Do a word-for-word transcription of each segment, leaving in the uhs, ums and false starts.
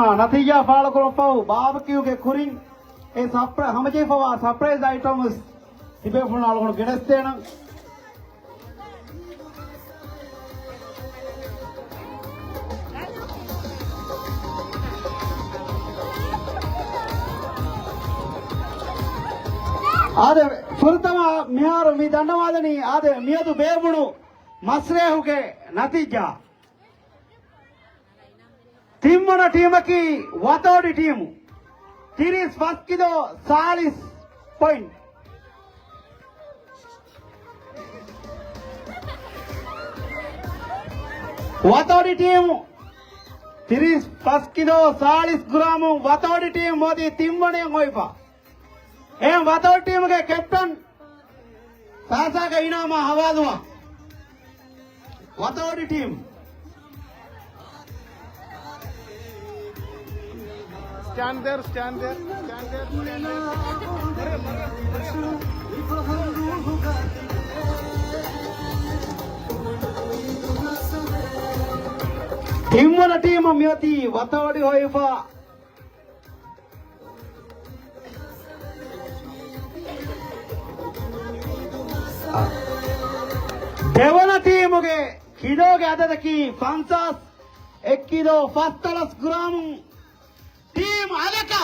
ނަތީޖާ ފާޅުކުރުމަށްފަހު ބާބްކިއުގެ ކުރިން އެ ސަޕްރަ-، ހަމަޖެހިފައިވާ ސަޕްރައިޒް އައިޓަމް ވެސް ތިބޭފުޅުންނާ އަޅުގަނޑު ގެނެސްދޭނަން. އާދެ، ފުރަތަމަ މިހާރު މި ދަންނަވާލަނީ، އާދެ، މިއަދު ބޭއްވުނު މަސްރޭހުގެ ނަތީޖާ. ތިންވަނަ ޓީމަކީ ވަތޯޑި ޓީމު، ތިރީސް ފަސް ކިލޯ ސާޅީސް ޕޮއިންޓް. ވަތޯޑި ޓީމު، ތިރީސް ފަސް ކިލޯ ސާޅީސް ގްރާމު ވަތޯޑި ޓީމު މޯދީ ތިންވަނަޔަށް އޮތްފަ. އެހެން ވަތޯޑި ޓީމުގެ ކެޕްޓަން ފައިސާގެ އިނާމާ ހަވާލުވާ. ވަތޯޑި ޓީމް. Stand there, stand there, stand there, stand there. ތިންވަނަ ޓީމަށް މިއޮތީ ވަތޯޑި ހޮއިފާ. ދެވަނަ ޓީމުގެ ކިލޯގެ އަދަދަކީ ފަންސާސް އެއް ކިލޯ ފަސްތަޅަސް ގްރާމު. ޓީމް އަލަކާ،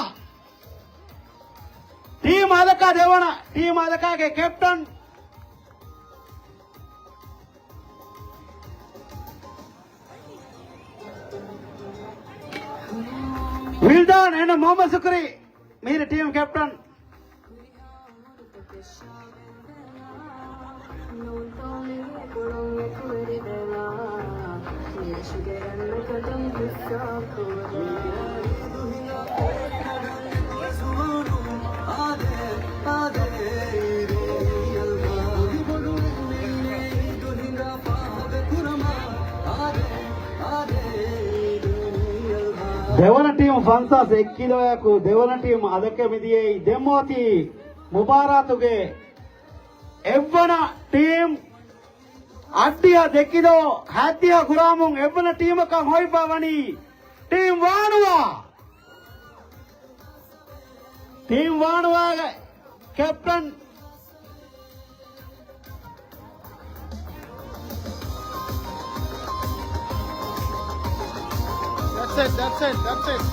ޓީމް އަލަކާ ދެވަނަ، ޓީމް އަލަކާގެ ކެޕްޓަން ވިލްދާން އެން މުހައްމަދު ޝުކުރީ، މީރި ޓީމް ކެޕްޓަން. ދެވަނަ ޓީމު ފަންސާސް އެއް ކިލޯއަކު ދެވަނަ ޓީމު އަލަކަށް މިދިޔައީ. ދެންމެ އޮތީ މުބާރާތުގެ އެއްވަނަ ޓީމް. އަށްޑިހަ ދެ ކިލޯ ހަތްދިހަ ގުރާމުން އެއްވަނަ ޓީމަކަށް ހޮވިފަ ވަނީ ޓީމް ވާނުވާ. ޓީމް ވާނުވާގެ ކެޕްޓަން. That's it, that's it, that's it.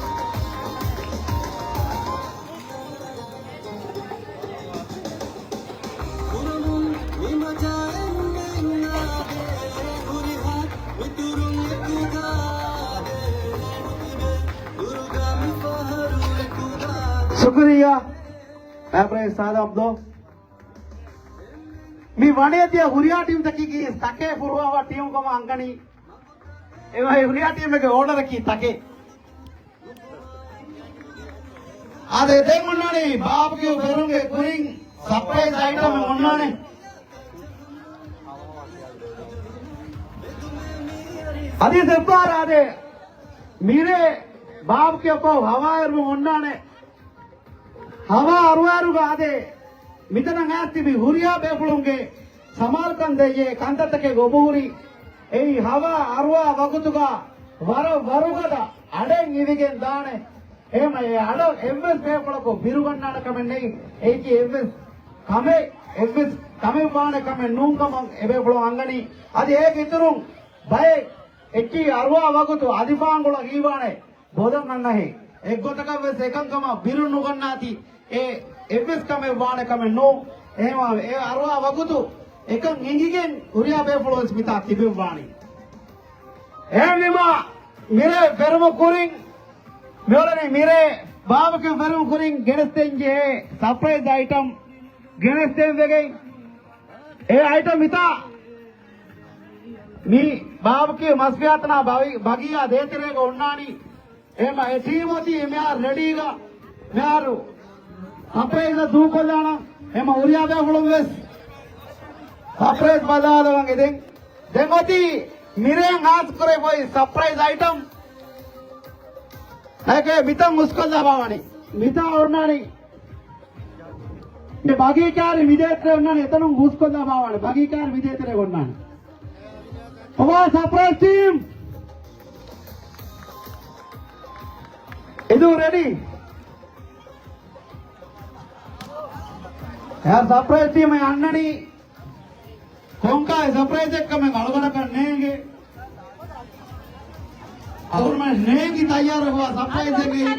ޝުކުރިއްޔާ. އެބްރަހީމް ސާދަ އަބްދޯ. މި ވަނީ ތިޔަ ހުރިހާ ޓީމްތަކީގެ ތަކެއް ފުރުވާފަ ޓީމް ކަމަށް އަންގަނީ. އެވަހި ހުރިހާ ޓީމެއްގެ އޯޑަރަކީ ތަކެއް. އާދެ، ދެން އޮންނާނީ ބާބްކިއު ފެރުމުގެ ކުރިން ސަޕްރައިޒް އައިޓަމެއް އޮންނާނެ. އަދި ދެއްވާރާ އާދެ، މިރޭ ބާބްކިއު ހަވާ އަރުވުން އޮންނާނެ. ހަވާ އަރުވާއިރުގަ އާދެ، މިތަނަށް އައިސް ތިބި ހުރިހާ ބޭފުޅުންގެ ސަމާލުކަން ދެއްޔޭ ކަންތައްތަކެއް އޮބުހުރި. އެއީ ހަވާ އަރުވާ ވަގުތުގަ ވަރަށް ވަރުގަދަ އަޑެއް އިވިގެން ދާނެ. އެހެމަ އެ އަޑަށް އެއްވެސް ބޭފުޅަކު ބިރުގަންނާނެ ކަމެއް ނެތް. އެއީކީ އެއްވެސް ކަމެއް، އެއްވެސް ކަމެއް ވާނެ ކަމެއް ނޫން ކަމަށް އެބޭފުޅުން އަންގަނީ. އަދި އޭގެ އިތުރުން ބައެއް އެއްޗިހި އަރުވާ ވަގުތު އަލިފާންގޮޅަށް ހީވާނެ ބޮލަށް އަންނަހެން. އެއްގޮތަކަށް ވެސް އެކަންކަމަށް ބިރުން ނުގަންނާތީ. އެ އެއްވެސް ކަމެއް ވާނެ ކަމެއް ނޫން. އެހެންވާ އެ އަރުވާ ވަގުތު އެކަން އެނގިގެން ހުރިހާ ބޭފުޅުން ވެސް މިތާ ތިބެވާނީ. އެހެންވީމާ މިރޭ ފެރުމު ކުރިން މިއުޅެނީ މިރޭ ބާބްކިއު ފެރުމު ކުރިން ގެނެސްދޭން ޖެހޭ ސަޕްރައިޒް އައިޓަމް ގެނެސްދޭން ވެގެން. އެ އައިޓަމް މިތާ މި ބާބްކިއު މަސްފިޔާތަނާ ބަގީ-، ބަގީއާ ދޭތެރޭގަ އޮންނާނީ. އެހެމަ އެ ޓީމް އޮތީ މިހާރު ރެޑީގަ މިހާރު ސަޕްރައިޒް ދޫކޮށްލާނަން. އެހެމަ ހުރިހާ ބޭފުޅުން ވެސް ސަޕްރައިޒް ބަލާލަވަން އެދެން. ދެން އޮތީ މިރޭން ހާސް ކުރެވި ސަޕްރައިޒް އައިޓަމް. އޭގެ މިތަން ހުސްކޮށްލާ ބާވަނީ. މިތާ އޮންނާނީ. މި ބަގީ ކާރި މިދޭތެރޭ އޮންނާނީ. އެތަނުން ހުސްކޮށްލާ ބާވަނީ. ބަގީ ކާރި މިދޭތެރޭ އޮންނާނީ. ހަވާ ސަޕްރައިޒް ޓީމް. އިދޫ ރެޑީ؟ އެއާ ސަޕްރައިޒް ޓީމެއް އަންނަނީ. ކޮންކާއި ސަޕްރައިޒެއްކަމެއް އަޅުގަނޑަކަށް ނޭނގެ. އަޅުގަނޑުމެން ނޭނގި ތައްޔާރަށް ހޮވާ ސަޕްރައިޒެއްގައި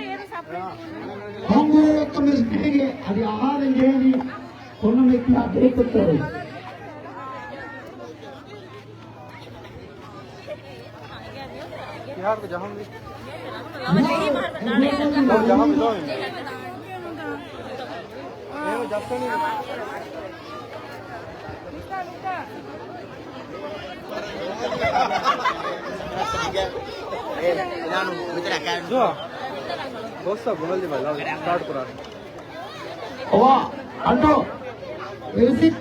ކޮން ގޮތްކަމެއް ނޭނގެ. އަދި އަހާލެން ޖެހެނީ ކޮންމެ ކިހާ ބޭކަލްތައް. ކިހާރު ޖަހަންވީ؟ ޖަހަން ދޯ. އޭ ޖައްސަނީ. ދޯ. ބޮއްސަ ބުނަލި ބަލާ. ސްޓާޓް ކުރާ. އޮވާ، އަންޓޯ. މިއުޒިކް.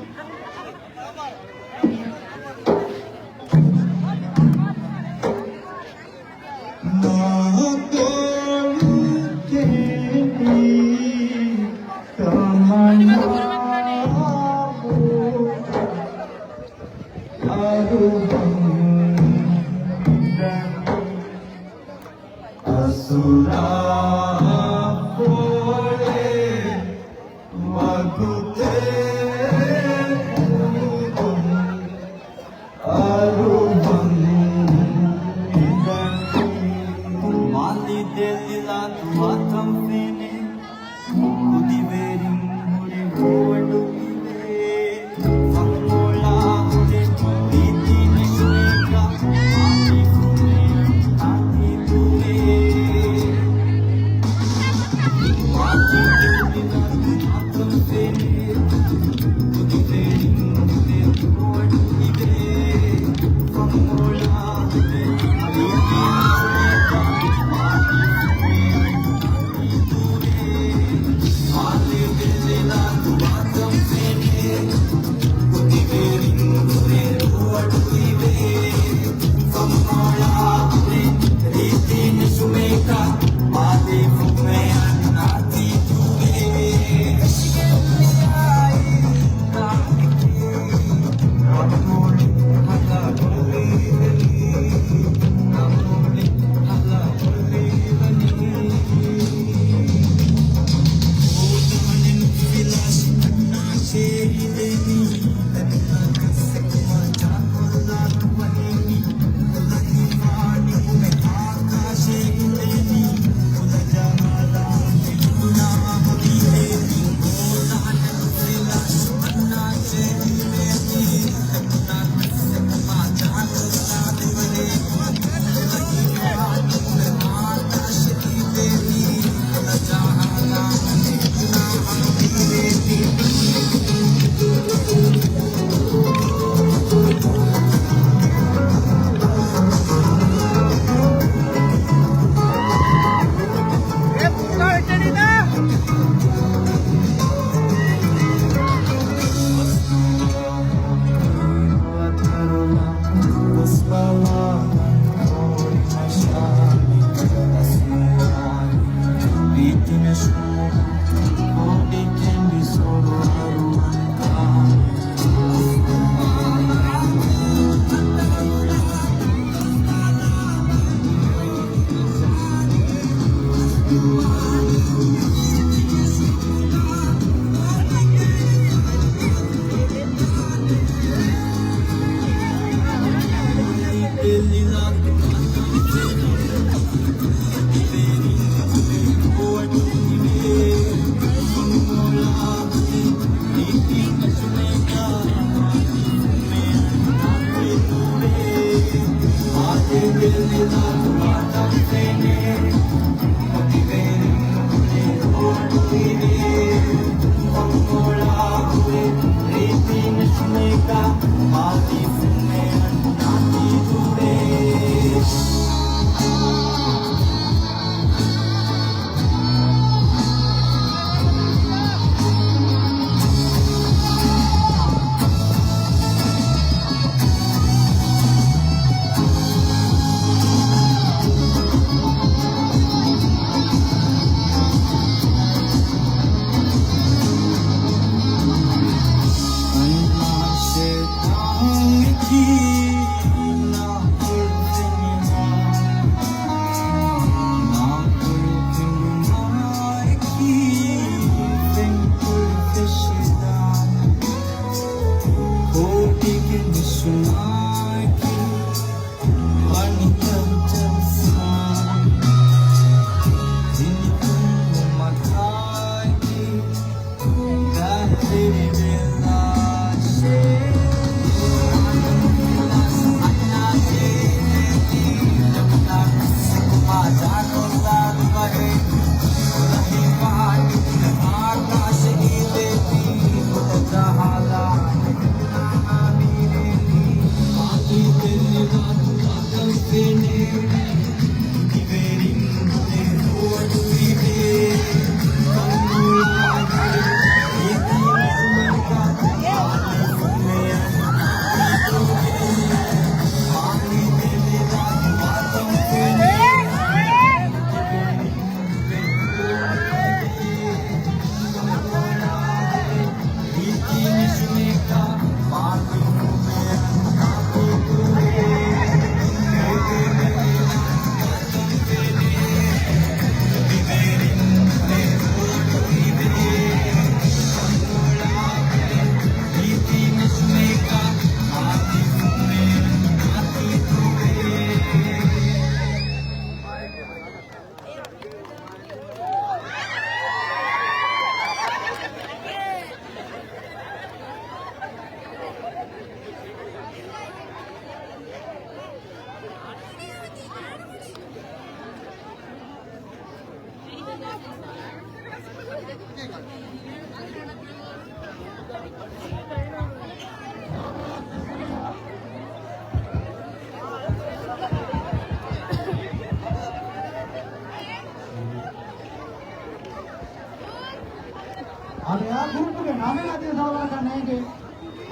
އާދެ، އާ ގްރޫޕްގެ ނަމެއް އަދި ސަވާލަކަށް ނޭނގެ.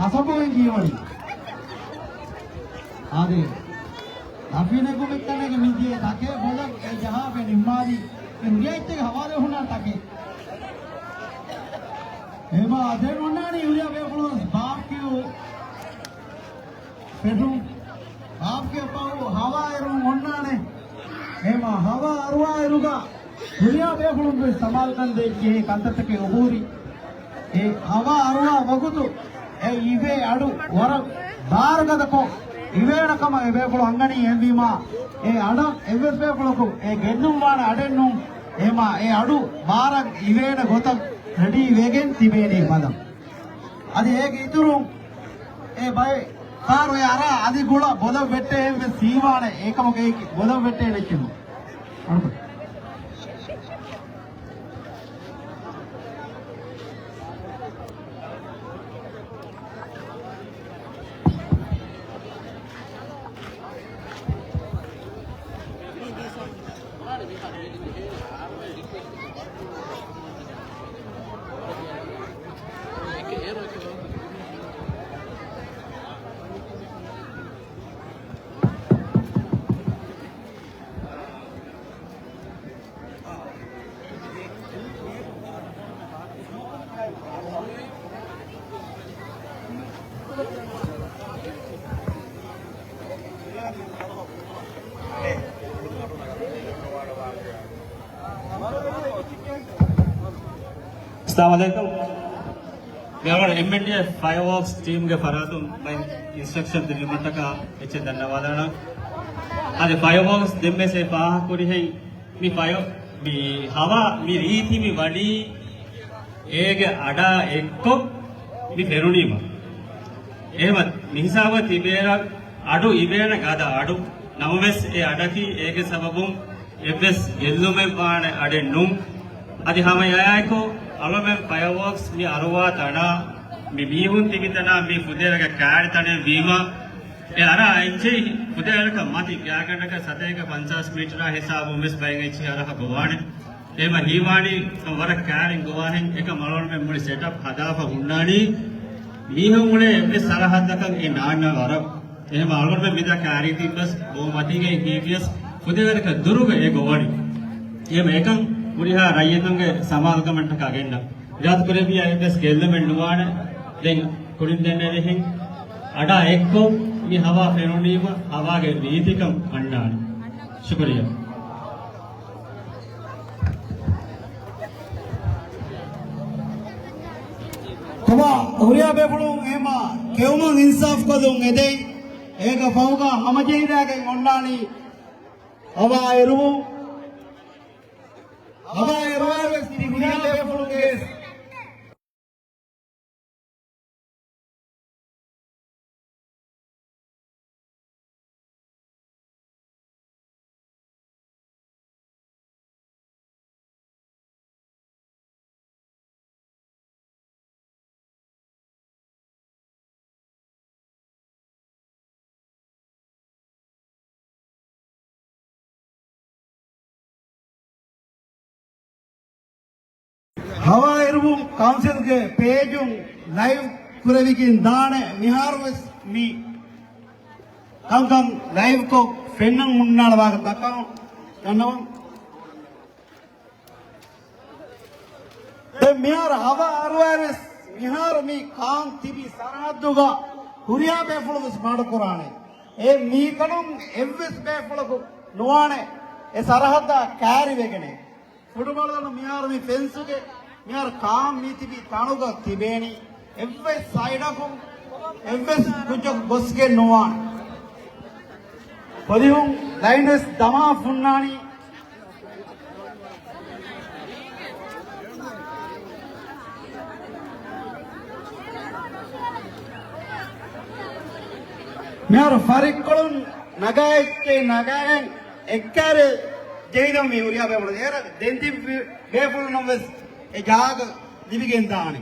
ހަސަބުވެ ޖީވަނީ. އާދެ، ދަފީނެއްގެ މިތަނެއްގެ މިދިޔަ ތަކެއް ބޮލަށް އެ ޖަހާފަ ނިންމާލި އެ ހުރިހާ އެއްޗެއްގެ ހަވާލެއް ހުންނާނެ ތަކެއް. އެމާ ދެން އޮންނާނީ ހުރިހާ ބޭފުޅުން ބާކިޔު ފެށުން. ބާކިޔަށް ފަހު ހަވާ އެރުން އޮންނާނެ. އެމާ ހަވާ އަރުވާއިރުގަ ހުރިހާ ބޭފުޅުން ވެސް ސަމާލުކަން ދޭ އެހެން ކަންތައްތަކެއް އުފޫރި. އެ ހަވާ އަރުވާ ވަގުތު އެ އިވޭ އަޑު ވަރަށް ބާރުގަދަކޮށް އިވޭނެ ކަމަށް އެ ބޭފުޅުން އަންގަނީ. އެހެންވީމާ އެ އަޑަށް އެއްވެސް ބޭފުޅަކު އެ ގެއްލުން ވާނެ އަޑެއް ނޫން. އެމާ އެ އަޑު ބާރަށް އިވޭނެ ގޮތަށް ރެޑީ ވެގެން ތިބޭނީ ބަލަން. އަދި އޭގެ އިތުރުން އެ ބައެއް ކާރު އެ އަރާ އަދި ގުޅަ ބޮލަށް ވެއްޓޭ އެއްވެސް ހީވާނެ އެކަމަކު އެއީ ބޮލަށް ވެއްޓޭނެ އެއްޗެއް ނޫން. އައްސަލާމު ޢަލައިކުމް. މިއަޅުގަނޑު އެމްއެންޑީއޭ ފަޔަރވޯކްސް ޓީމްގެ ފަރާތުން ބައި އިންސްޓްރަކްޝަން ދިނުމަށްޓަކާ އެއްޗެއް ދަންނަވާލާނަން. އަދި ފަޔަރވޯކްސް ދެންވެސް އެ ފާހަގަކުރިހެން މި ފަޔަ-، މި ހަވާ މި ރީތި މި ވަނީ އޭގެ އަޑާ އެއްކޮށް މި ފެނުނީމަ. އެހެމަ މިހިސާބަށް ތިބޭރަށް އަޑު އިވޭނެ ގަދަ އަޑު. ނަމަވެސް އެ އަޑަކީ އޭގެ ސަބަބުން އެއްވެސް ގެއްލުމެއް ވާނެ އަޑެއް ނޫން. އަދި ހަމަ އެއާއެކު އަޅުމެން ފަޔަރވޯކްސް މި އަރުވާ ތަނާ، މި މީހުން ތިބި ތަނާ މީ ފުދޭވަރަކަށް ކާރި ތަނެއް ވީމަ، އެ އަރާ އެއްޗެހި ފުދޭވަރަކަށް މަތި ގާތްގަނޑަކަށް ސަތޭކަ ފަންސާސް މީޓަރާ ހިސާބުން ވެސް ބައެއް އެއްޗެހި އަރަހަ ގޮވާނެ. އެހެމަ ހީވާނީ ވަރަށް ކާރިން ގޮވާހެން އެކަމް އަޅުގަނޑުމެން މުޅި ސެޓަޕް ހަދާފަ ހުންނާނީ. މީހުން އުޅޭ އެއްވެސް ސަރަހައްދަކަށް އެ ނާންނަ ވަރަށް. އެހެމަ އަޅުގަނޑުމެން މިދާ ކާރީ ތިއްބަސް ބޯ މަތީގައި ހީވިޔަސް ފުދޭވަރަކަށް ދުރުގަ އެ ގޮވަނީ. އެހެމަ އެކަން ހުރިހާ ރައްޔިތުންގެ ސަމާލުކަމަށްޓަކާ ގެންނަ. ޒާތު ކުރެއްވިޔާ އެއްވެސް ގެއްލުމެއް ނުވާނެ. ދެން ކުރިން ދެންނެވިހެން އަޑާ އެއްކޮށް މި ހަވާ ފެނުނީމަ ހަވާގެ ރީތިކަން އަންނާނެ. ޝުކުރިއްޔާ. ކޮބާ ހުރިހާ ބޭފުޅުން އެހެމަ ކެއުމުން އިންސާފް ކޮށްލުން އެދެން. އޭގެ ފަހުގަ ހަމަޖެހިލާގެން އޮންނާނީ ހަވާ އެރުވުން. ހަވާ އެރުވާއިރުވެސް ތި ހުރިހާ ބޭފުޅުންގެ ހަވާ އެރުވުން ކައުންސިލްގެ ޕޭޖުން ލައިވް ކުރެވިގެން ދާނެ. މިހާރުވެސް މި ކަންކަން ލައިވްކޮށް ފެންނަން ހުންނާނެ ވާހަކަ ދައްކަން ދަންނަވަން. ދެން މިހާރު ހަވާ އަރުވާއިރުވެސް މިހާރު މި ކާން ތިބި ސަރަހައްދުގަ ހުރިހާ ބޭފުޅުން ވެސް މަޑުކުރާނެ. އެ މީކަނުން އެއްވެސް ބޭފުޅަކު ނުވާނެ އެ ސަރަހައްދާ ކާރިވެގެނެއް. ފުޓުބޯޅަ ދަނޑު މިހާރު މި ފެންސުގެ މިހާރު ކާން މީ ތިބި ތަނުގަ ތިބޭނީ. އެއްވެސް ސައިޑަކުން އެއްވެސް ކުއްޖަކު ގޮސްގެން ނުވާނެ. ޕޮލިހުން ލައިން ވެސް ދަމާ ފުންނާނީ. މިހާރު ފަރިއްކޮޅުން ނަގާ އެއްޗެއް ނަގާގެން އެއްކާރެ ޖެހިލަން މި ހުރިހާ ބޭފުޅުން. އޭރަށް ދެން ތިބި ބޭފުޅުންނަށް ވެސް އެ ޖާގަ ލިބިގެން ދާނެ.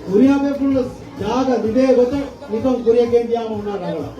ހުރިހާ ބޭފުޅުން ޖާގަ ލިބޭ ގޮތަށް މިކަން ކުރިއަށް ގެންދިޔާމަ ހުންނާ ރަނގަޅަށް.